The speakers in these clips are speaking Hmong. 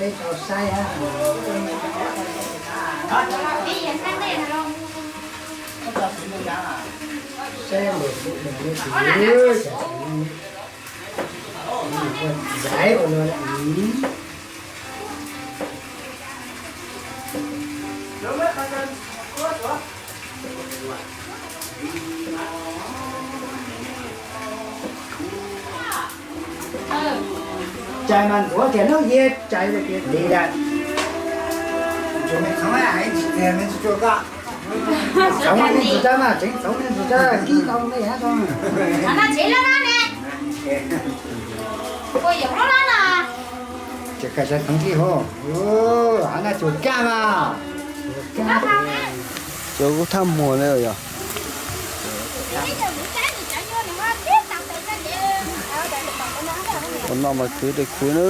Saib, saib, cais mas ntxuav kiag hnub yia cais li lawm. Txhoov me ntxuav tso mas, tseev txhoov me ntxuav tso kib tau me yam tso. Ces kais sawv txhoov tij hov, hav naj tsuag kaj mas. Cov kuj thaj muag li yog. Ua no mas khwv li khwv na.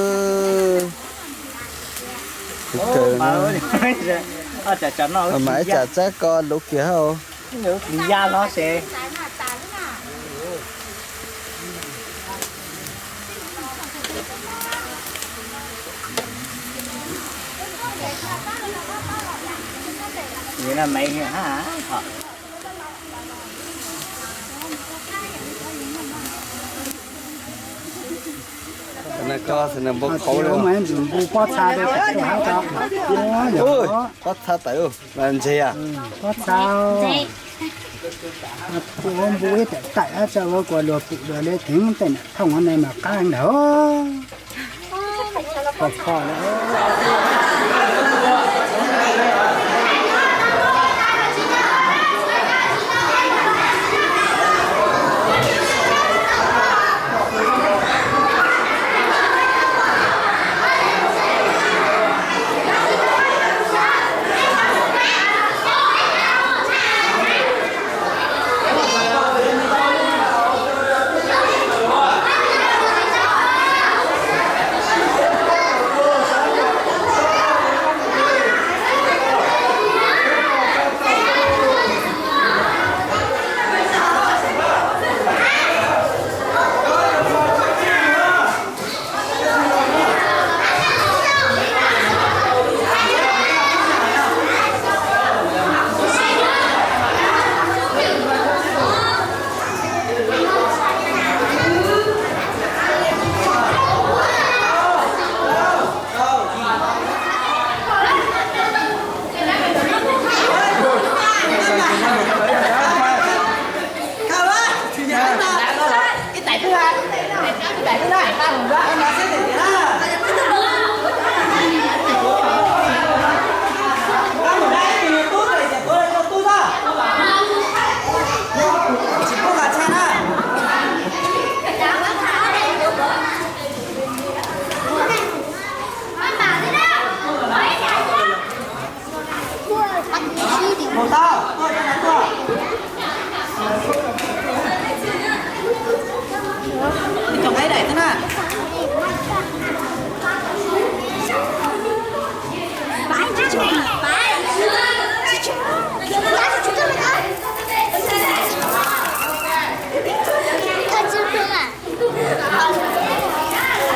Khwv kawg na. Mas ib tsam txaib ko luv kiag hauj. Npau qhauv li. Pob txha tawm, mas ntse a. Pob txha, kuv npu ib tawm tawm ab tsa ua kuas luag pum luag li theev tej nam thooj no ne mas qab ntawd. Kho kho li.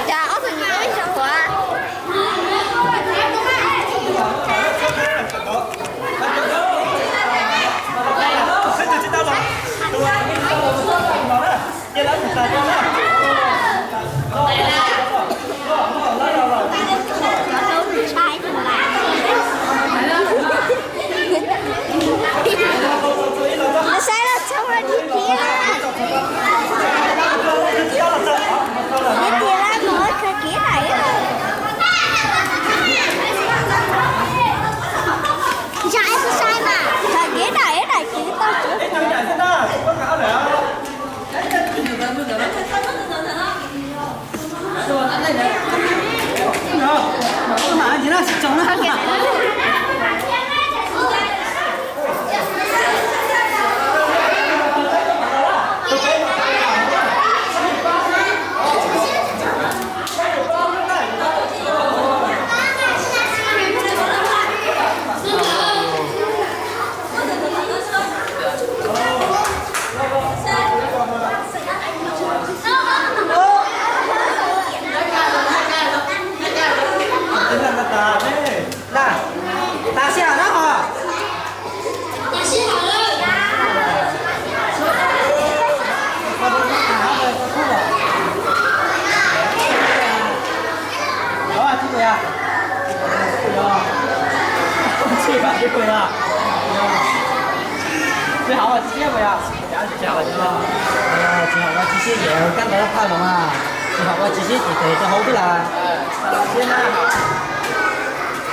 Cas ob tug nyuam ib sab huav. Tsis haum ua tsis sib ces kab ntawd laj phaj los mas, tsis haum ua tsis sib ces tes rau hauv xwb las.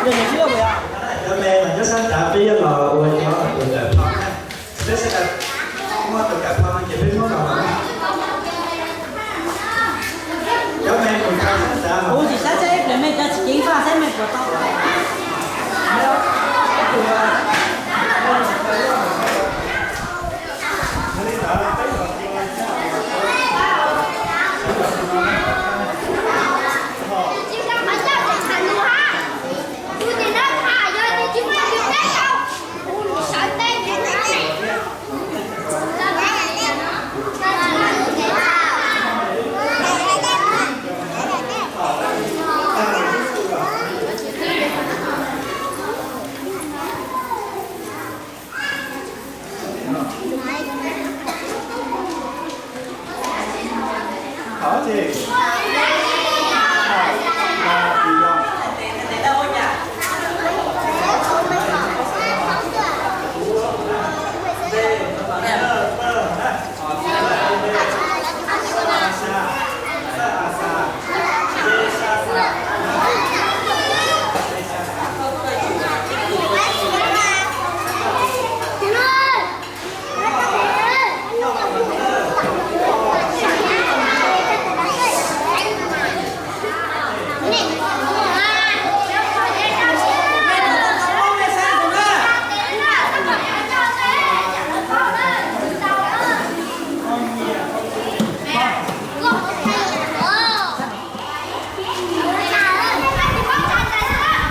Yog nyias sib loj puas yog? Cov me mas nyob sab nrad peb yuav los ua cov tus kawm phom na. Peb sab nrad muaj tus kawm phom no ces peb muab los na. Cov me mus tso sab nrad. Kuv tsis saib seb ib pliag me cov tsis ceev faj saib me puas tau.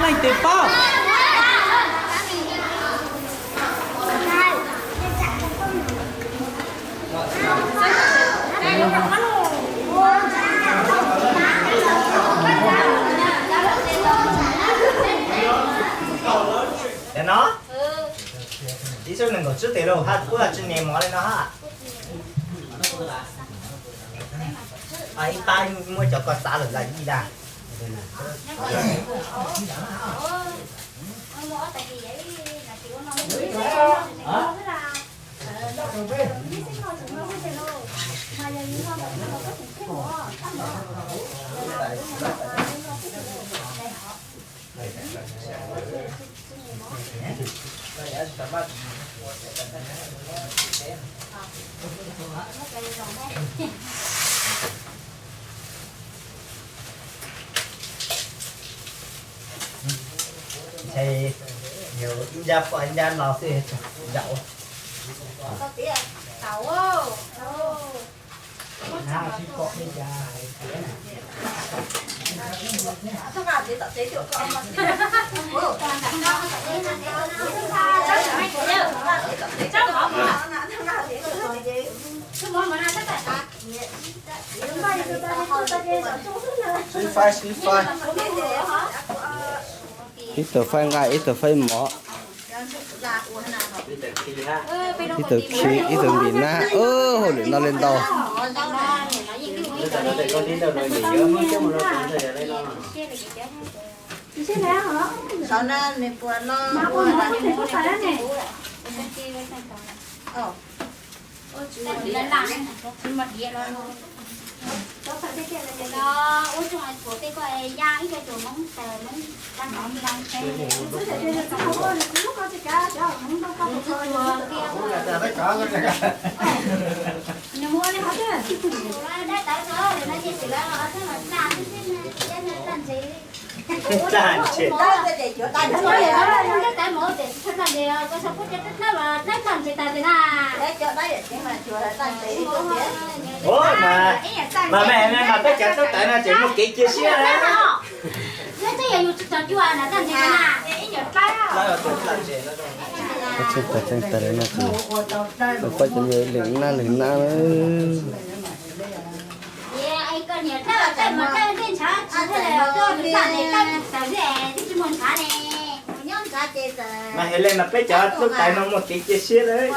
Leej twg paub? Cov no, ib xub nees nkaum tsib tes los haj kuj tsis nias mov li no haj. Ib pab muab cov ko xav lawm las yij dag. Ntshe yus ib ncab poj ib ncab no xwb zaum. Sib faib, sib faib. Ib tug faib nqaij, ib tug faib mov. Ib tug khi, ib tug ntim nab. Hauj lwm no li ntau. Mas, mas mej mas peb cov tub tawv no tseem muaj kev cia siab na. Tseem tawv tseem tawv no ces pab cov me lwm nab lwm nab. Mas yog li mas peb cov tub tawv no muaj kev cia siab lawm.